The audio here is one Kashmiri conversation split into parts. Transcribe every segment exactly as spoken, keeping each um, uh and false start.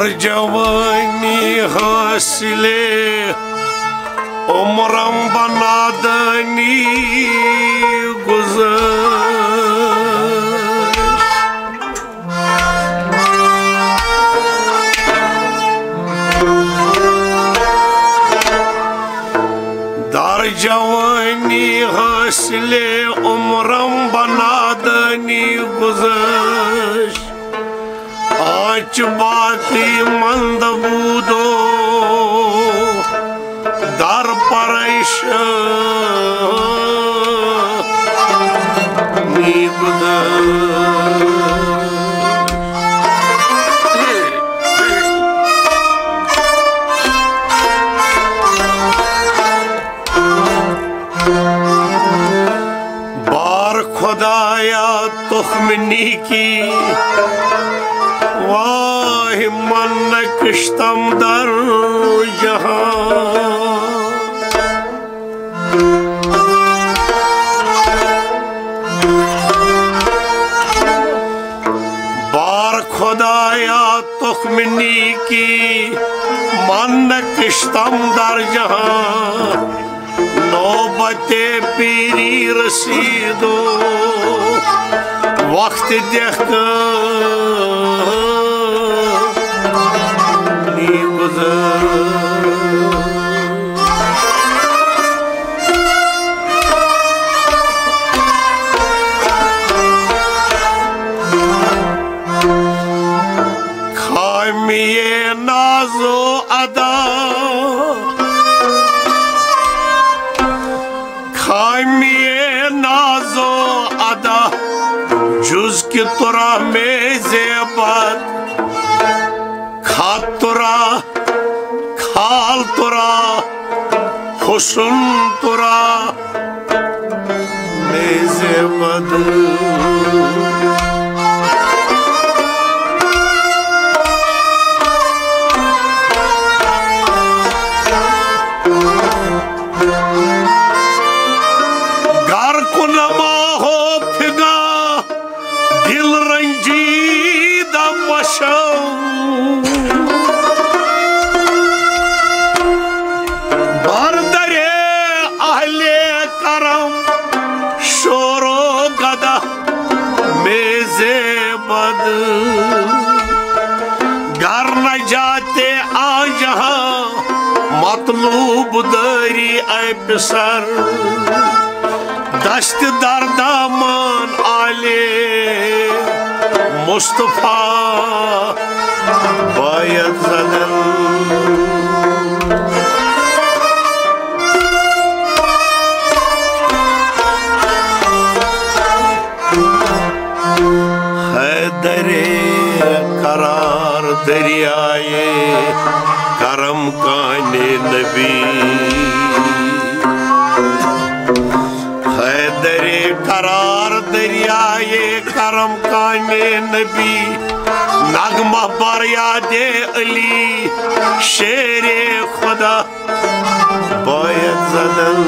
جوانی حاصلِ عمرم بہ نادانی گذشت۔ در جوانی حاصلِ عمرم بہ نادانی گذشت۔ آنچہ باقی مند بودو در پریشانی گذشت۔ بار خدایا تخم نیکی، واہ من نکشتم در جہان۔ بار خدایا تخم نیکی، من نکشتم در جہان۔ نوبتِ پیری رسیدو، وقت دکھانی گذشت۔ خامیِ ناز و ادا، خامیِ ناز و ادا، جز کہ ترا میزِ بد، خط ترا، خال ترا، حسن ترا، میزِ بد۔ گر کن ماہ و فغاں دل رنجیدہ مشو، بر درِ اہلِ کرم شور و گدا میزِ بد۔ گر نجاتِ آنجہاں مطلوب داری اے پسر، دست در دامن آلِ مصطفی باید زدن۔ حیدرِ قرار دریایِ کرم کانِ نبی، حیدرِ قرار دریایِ کرم کانِ نبی، نغمہ بر یادِ علی شیرِ خدا باید زدن۔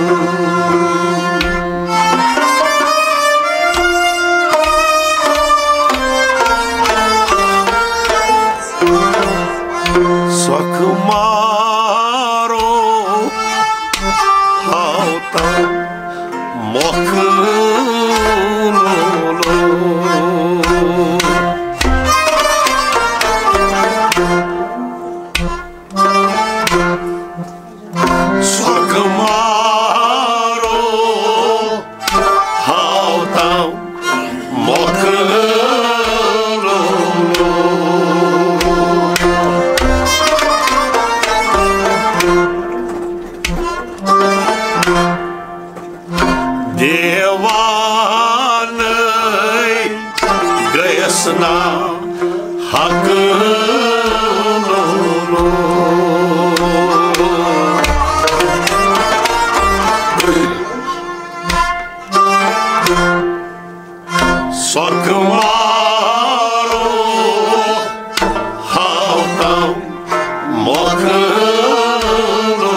سۄکھٕ مارو ہاوتن مۄکھ لولو۔ سۄکھٕ مارو ہاوتن مۄکھ لولو۔ دیوانَے گٔیَس نا حق لولو۔ سۄکھٕ مارو ہاوتن مۄکھ لولو۔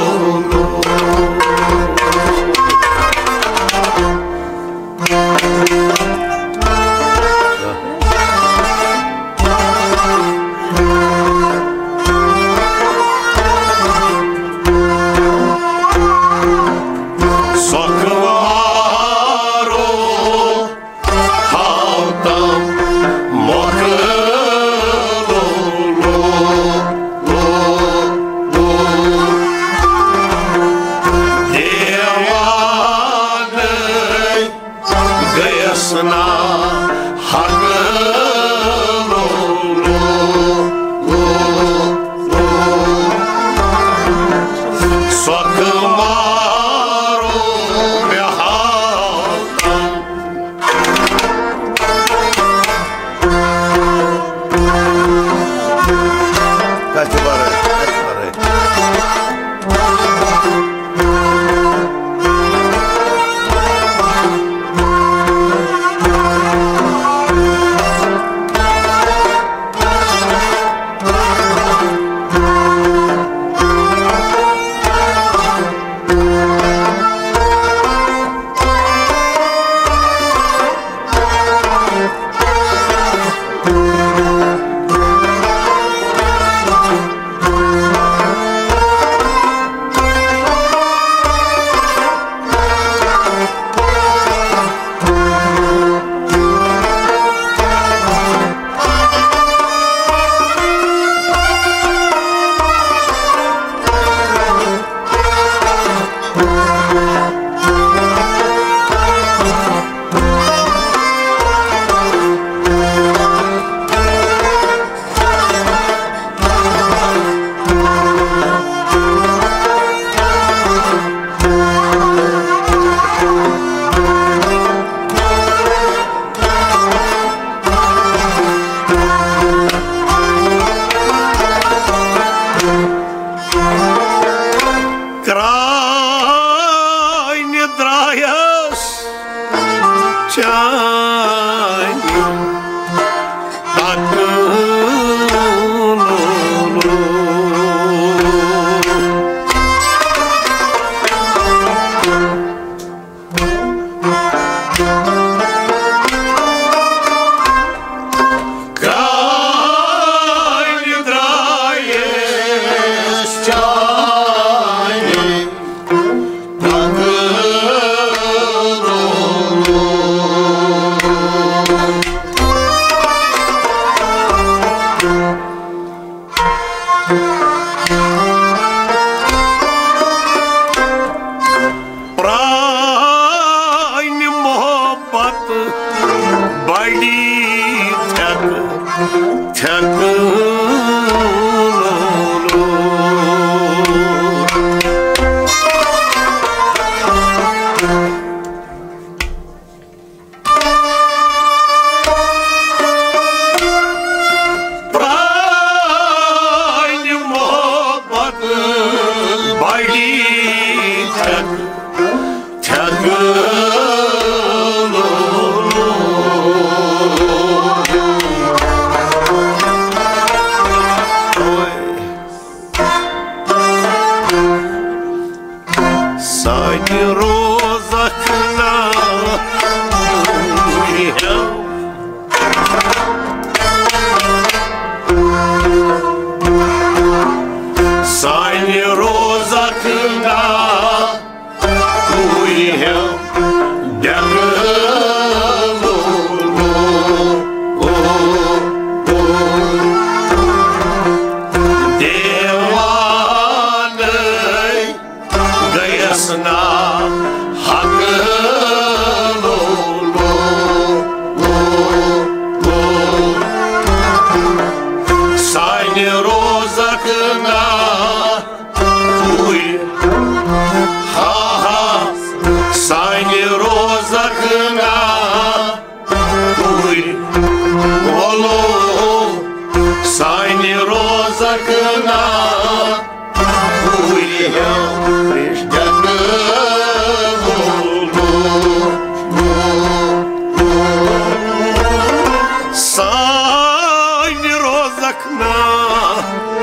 سانہِ روزکھ نا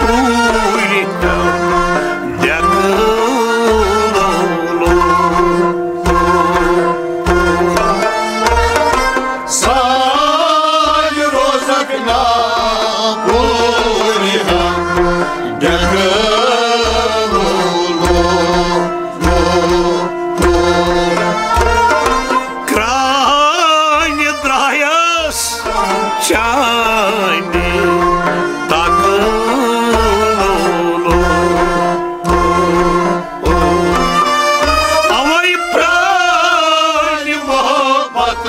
پوٗرِ ڈٮ۪کہٕ لولو۔ سانہِ روزکھ نا پوٗرِ ڈٮ۪کہٕ لولو۔ کرٛانہِ درٛایَس چانہِ تکہٕ لولو۔ اوے پرٛانہِ محبت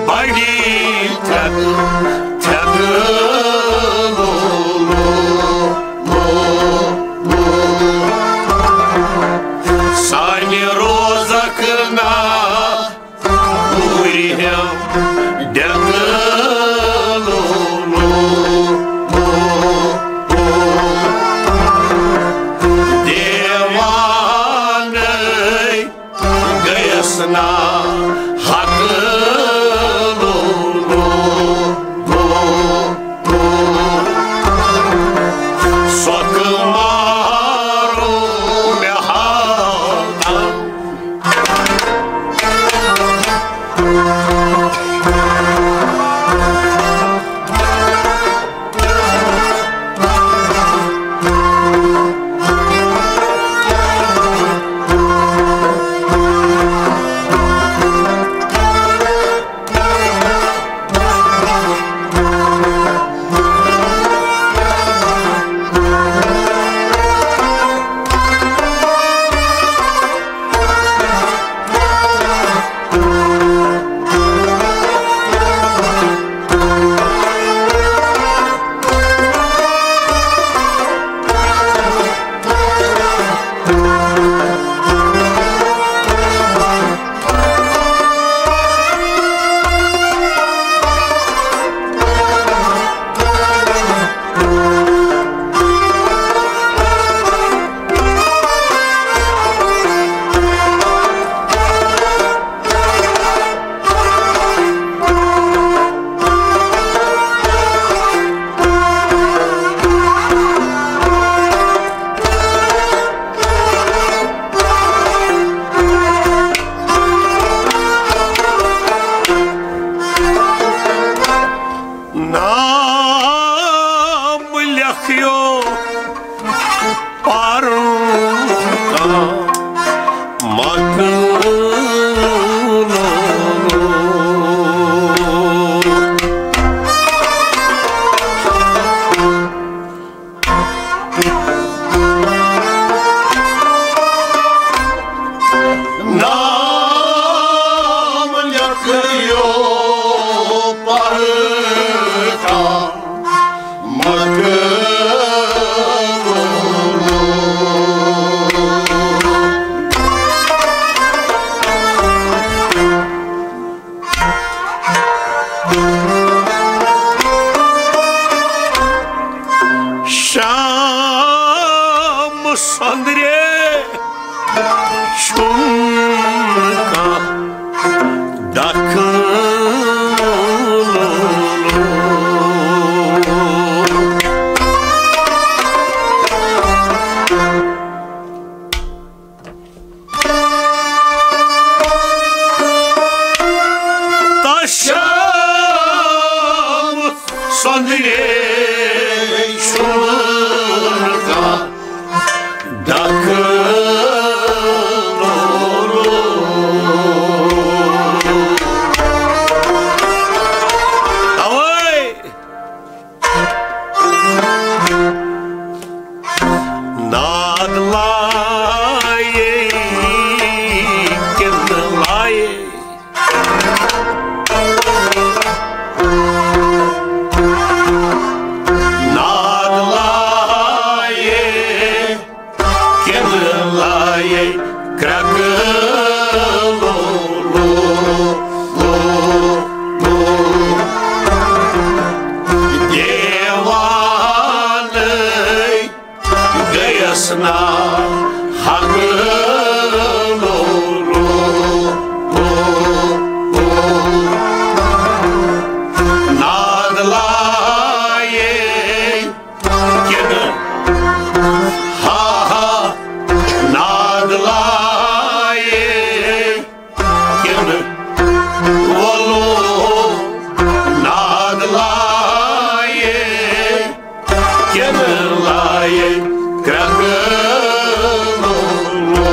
بڑی تھٮ۪کہٕ، تھٮ۪کہٕ لولو۔ سانہِ روزکھ نا پوٗرِ ہٮ۪م ڈٮ۪کہٕ لولو۔ دیوانَے گٔیَس نا حق لولو۔ سۄکھ مارو مےٚ حالتم۔ نام لیکھیو پرُن کانٛہہ مکلوٗل۔ نام لیکھیو پرکا مکلوٗل۔ شام سۄندرے چھُنہٕ کانٛہہ دخل۔ تہٕ شام سۄندرے چھُنہٕ کانٛہہ دخل۔ اوے ناد لایے کِنہٕ لایے؟ لایے کِنہٕ ہا ہا ناد لایے کِنہٕ وَلو ناد لایے کِنہٕ لایے کرٛٮ۪کہٕ لولو۔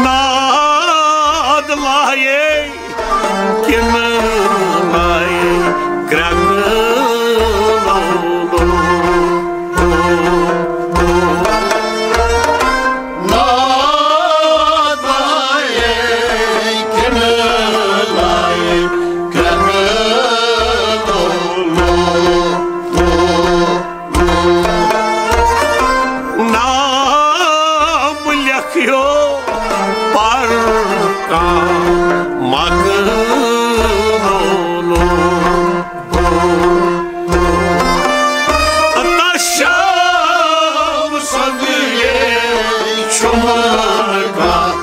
ناد لایے کِنہٕ لایے کرٛٮ۪کہٕ لولو۔ ناد لایے کِنہٕ لایے کرٛٮ۪کہٕ لولو۔ نام لیکھیو پر کانٛہہ مکہٕ لولو۔ تشم سنگے چھُمن کانٛہہ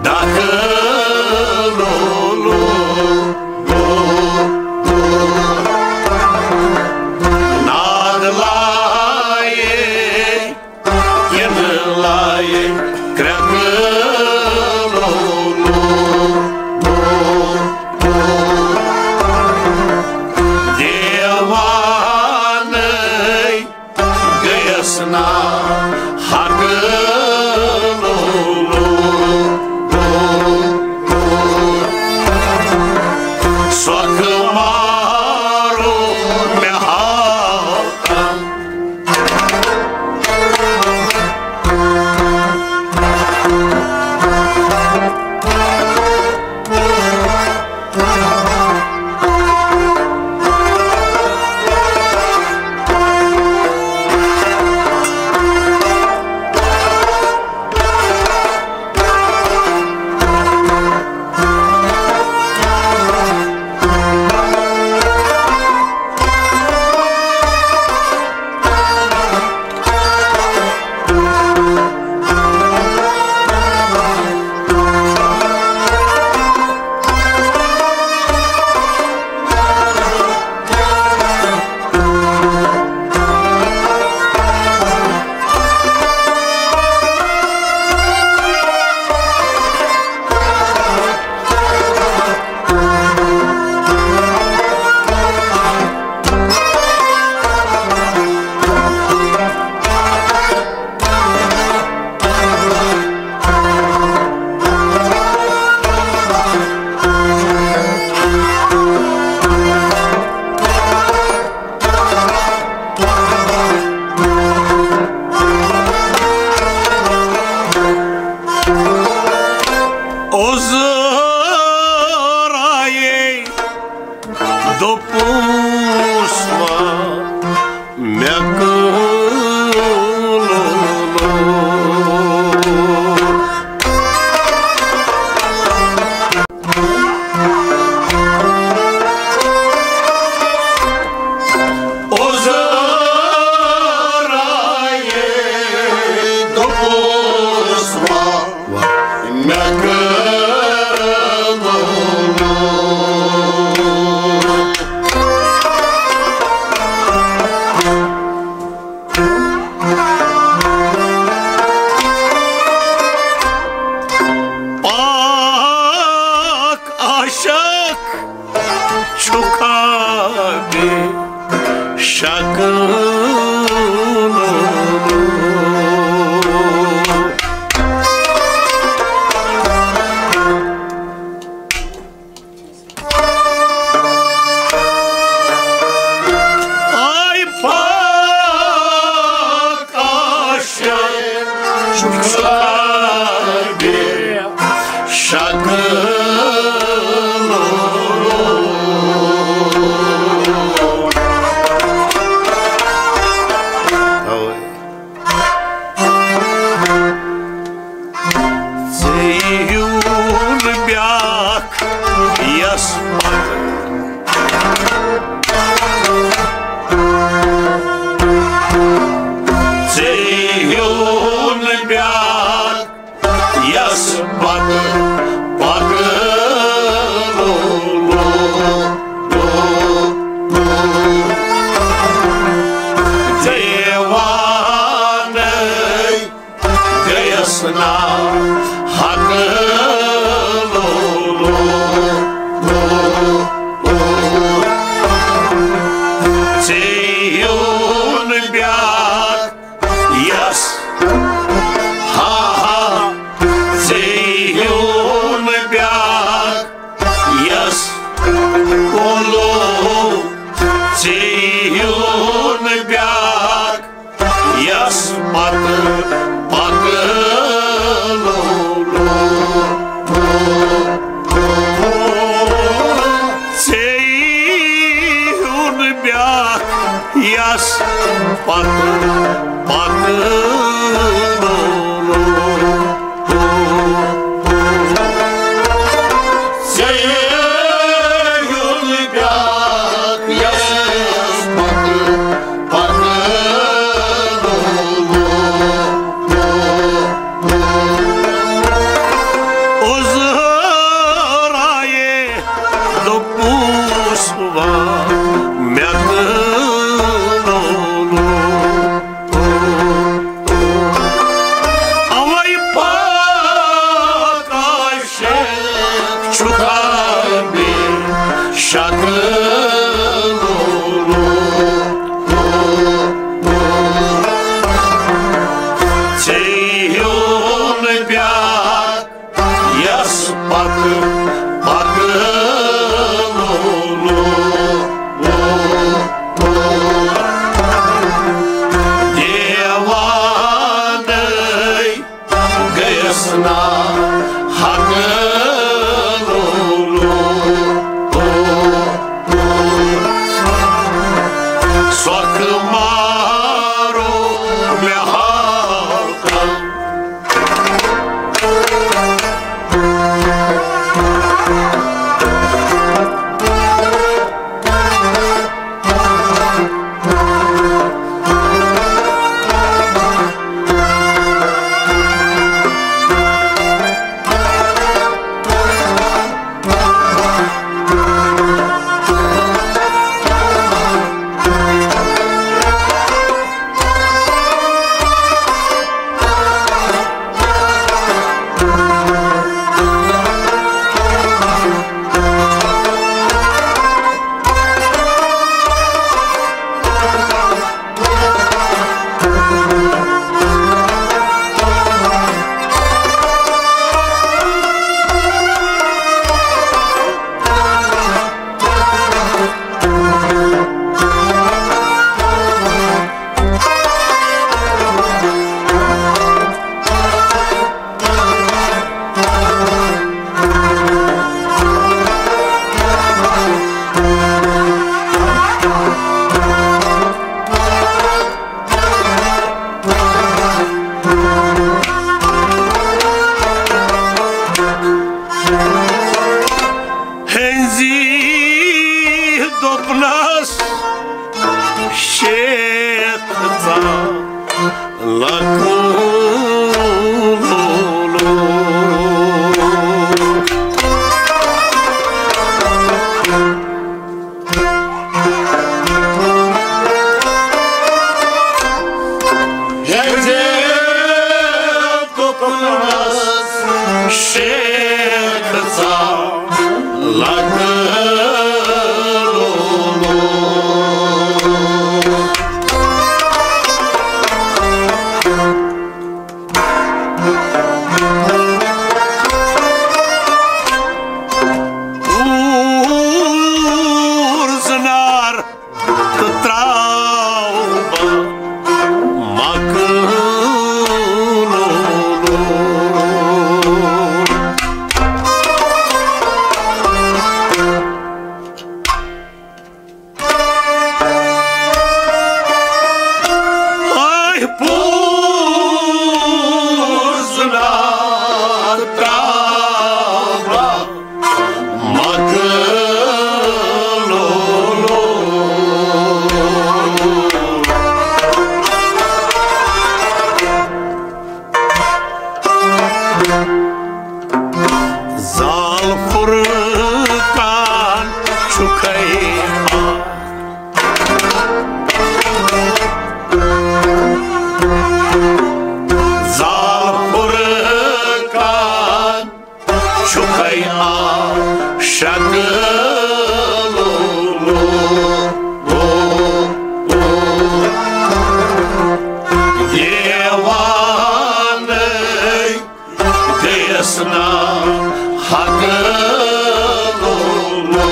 دکہٕ لولو۔ ناد لایے کِنہٕ لایے کرٛٮ۪کہٕ لولو۔ دیوانَے گٔیَس نا حق لولو۔ سۄکھ مارو مےٚ ہاو۔ عذرایے دوٚپُس وۄنۍ مےٚ کٲم۔ عذرایے دوٚپُس وۄنۍ مےٚ کٲم۔ پاک عاشق چھُکھا بے شک۔ آے پاک عاشق چھُکھا بے شک۔ ژےٚ ہیوٗ نہٕ بیٛاکھ یَس پَتہٕ۔ ژےٚ ہیوٗ نہٕ بیٛاکھ یَس پَتہٕ پَکہٕ۔ لولو، ژے ہیوٗ نہٕ بیٛاکھ یَس پتہٕ پکہٕ لولو۔ ژے ہیوٗ نہٕ بیٛاکھ یَس پتہٕ پکہٕ لولو۔ ژےٚ یُن بیٛاکھ یَس پتہٕ پکہٕ لولو۔ عذرایے دوٚپُس وَن مےٚ تہٕ لولو۔ اوے پاک عاشق چھُ خانبے شکلو۔ ژے ہیوٗ نہٕ بیٛاکھ یَس پتہٕ پکہٕ لولو۔ دیوانَے گٔیَس نا حق لولو۔ سۄکھ مارو مےٚ حالتَن۔ ہنزی دوٚپنَس شیخ ژا لکہٕ لولو۔ ییٚلہِ دوٚپنَس شیخ ژا لکہٕ لولو۔ اوٗر زنار تہٕ تراو بہٕ مکہٕ لولو۔ آے پوٗر زنار تراو بہٕ مکہٕ لولو۔ زال فرقان چھُکھے آ۔ زال فرقان چھُکھے آ شکلو۔ دیوانَے گٔیَس نا حق لولو۔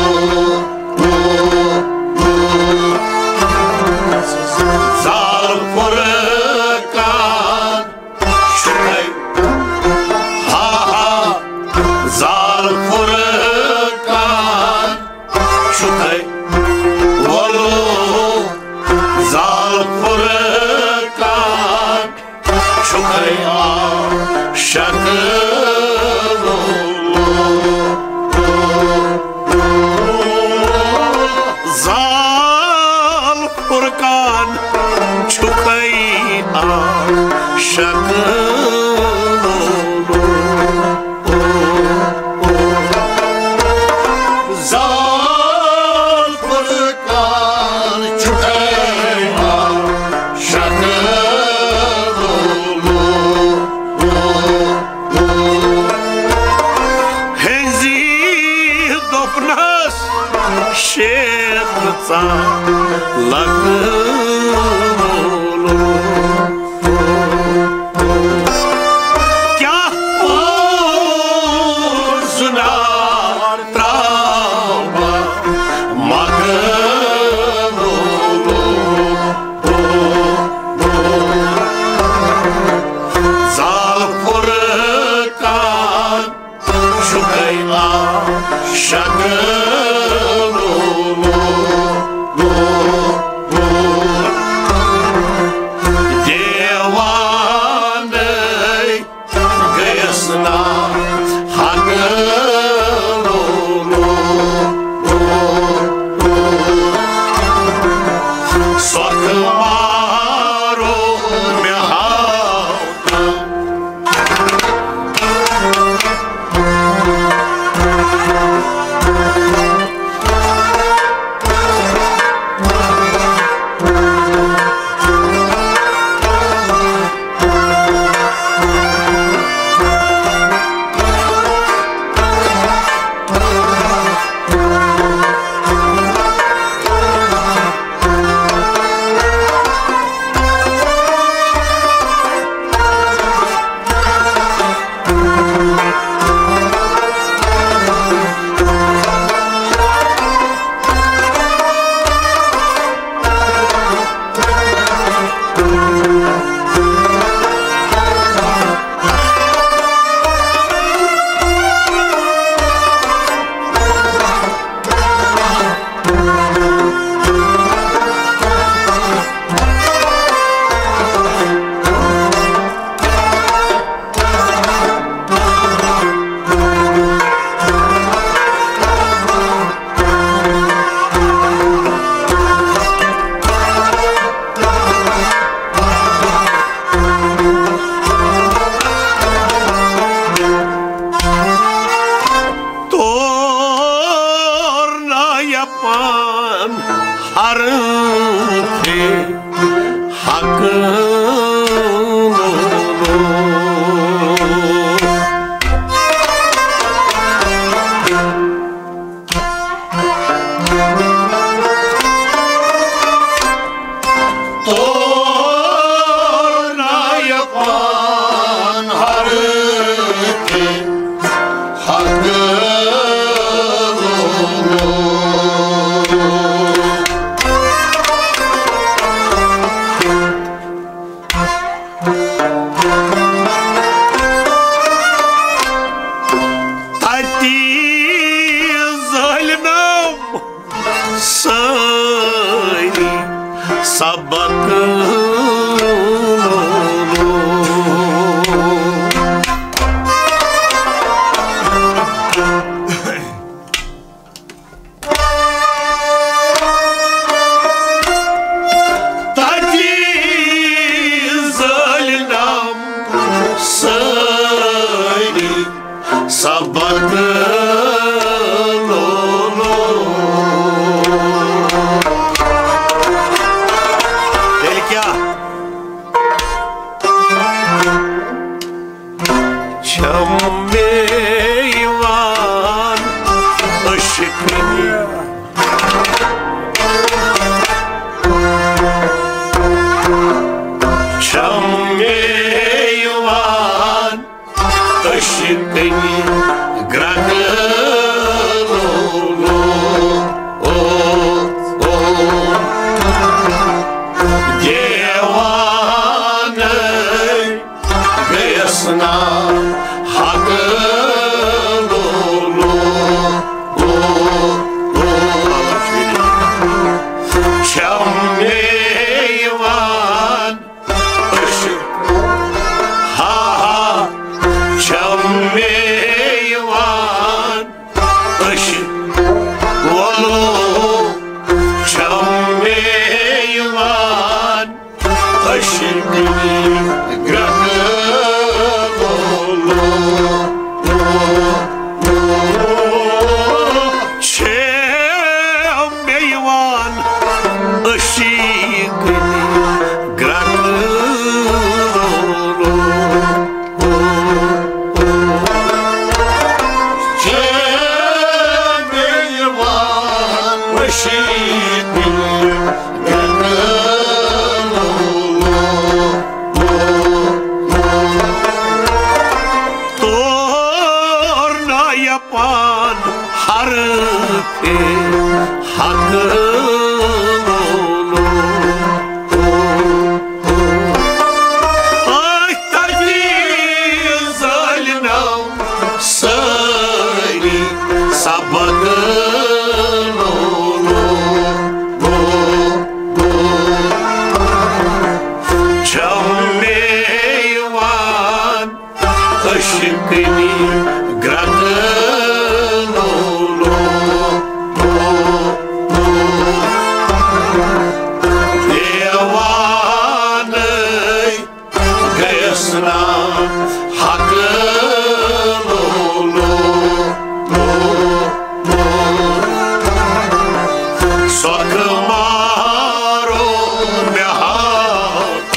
نس شیخ ژا لگولو۔ کیا پوز نار تراو بہ مگلولو۔ زال فرقان شکیلا شکلو۔ دیوانے گیس نا حق۔ سکھ مارو مے ہاو۔ تور نہ یپان ہر تھے حق۔ تور نہ یپان ہر تھے حق۔ تتی ظٲلمو سٲری سبق۔ تتی ظٲلم سٲری سبق لولو۔ تیٚلہِ کیٛاہ؟ چھم مےٚ یِوان أچھ کنہِ۔ چھم مےٚ یِوان أچھ کنہِ گرٛکہٕ۔ او، او، دیوانہٕ گٔیَس نا حق لولو۔ حق لولو۔ أتھۍ تتی زٲلۍ نو سٲری سبق لولو۔ چھم مےٚ یِوان عشقٕنی گرٛکہٕ لولو۔ دیوانَے گٔیَس نا حق لولو۔ سۄکھ مارو مےٚ حق۔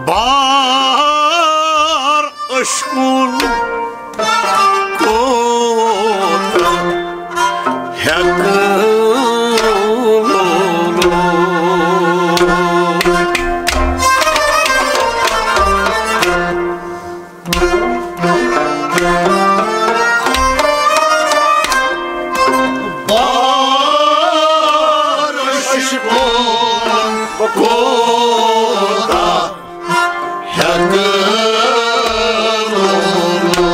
بار عشقُن کوتاہ ہٮ۪کہٕ لولو۔ بار عشقُن کوتاہ ہٮ۪کہٕ لولو۔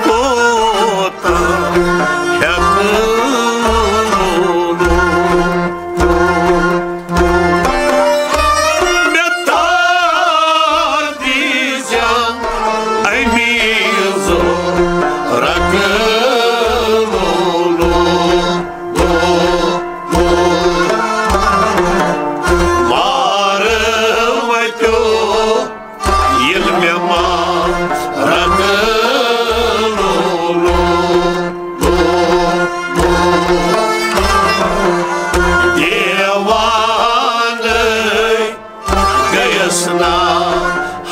کوتاہ ہٮ۪کہٕ نہٕ۔ مےٚ تار دیٖزٮ۪و اَمی زُو رَکہٕ نہٕ۔ مارٕ وَتیو ییٚلہِ مےٚ ما رَکہٕ لولو، دیوانَے گٔیَس نا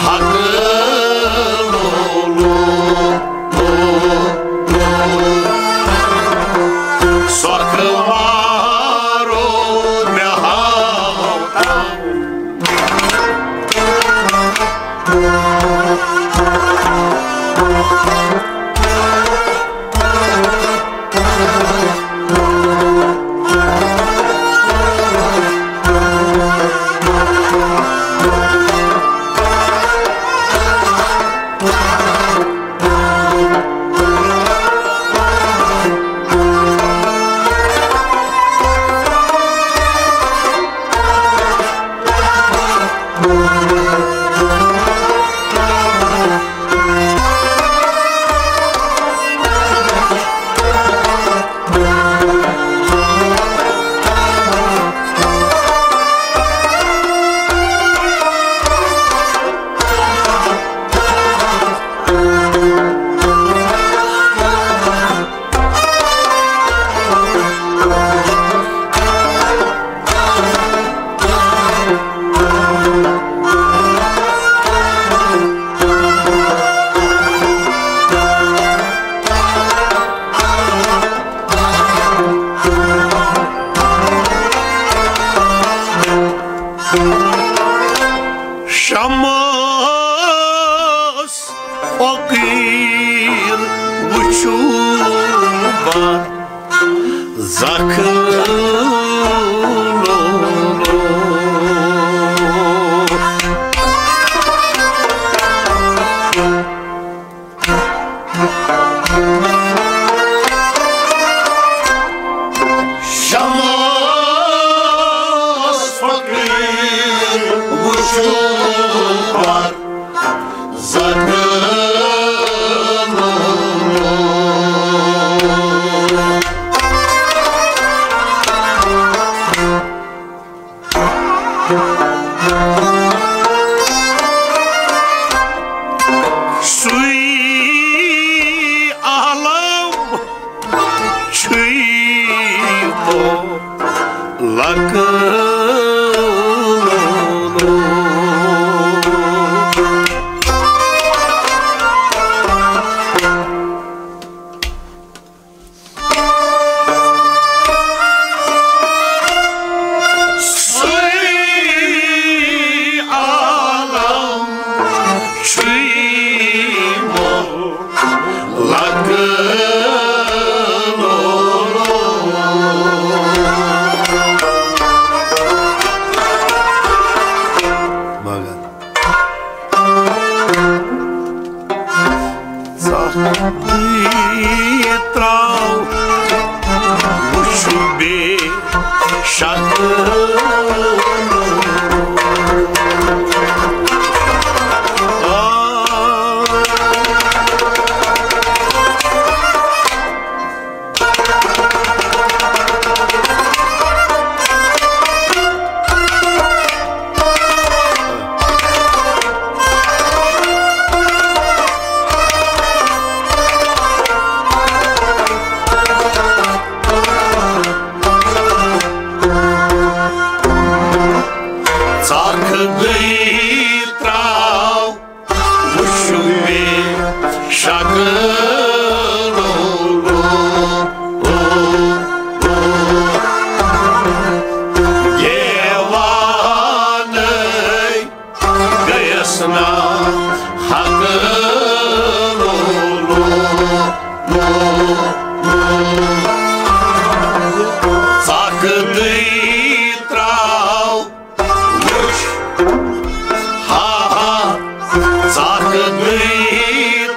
حق لولو۔ سۄکھٕ مارو مےٚ ہاو۔ شمس فقیٖر وٕچھِو بر زخم۔ شمس فقیٖر وٕچھِو بر زخم۔ سُے عالم چھُے مو لکہٕ۔ سُے عالم چھُے مو لکہٕ۔ مگر ژکھ ترٛاو، وٕچھِو بے شک۔ ژکھ گٔے ترٛاو، وٕچھِو بے شک۔ دیوانَے گٔیَس نا حق۔ ژکھ گٔے ترٛاو، وٕچھ، ہا ہا، ژکھ گٔے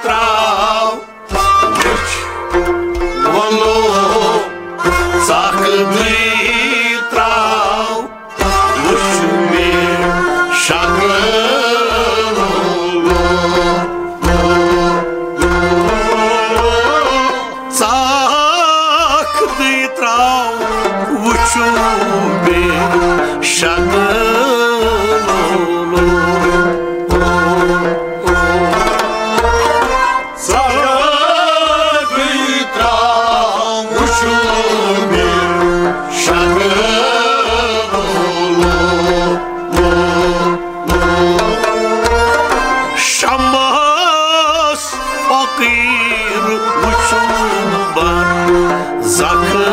ترٛاو۔ وٕچھِو بیٚیہِ شکلہٕ۔ ژلہٕ گٔے ترٛاو وٕچھِو بیٚیہِ شکلہٕ۔ شمس فقیٖر وٕچھُن بر زخم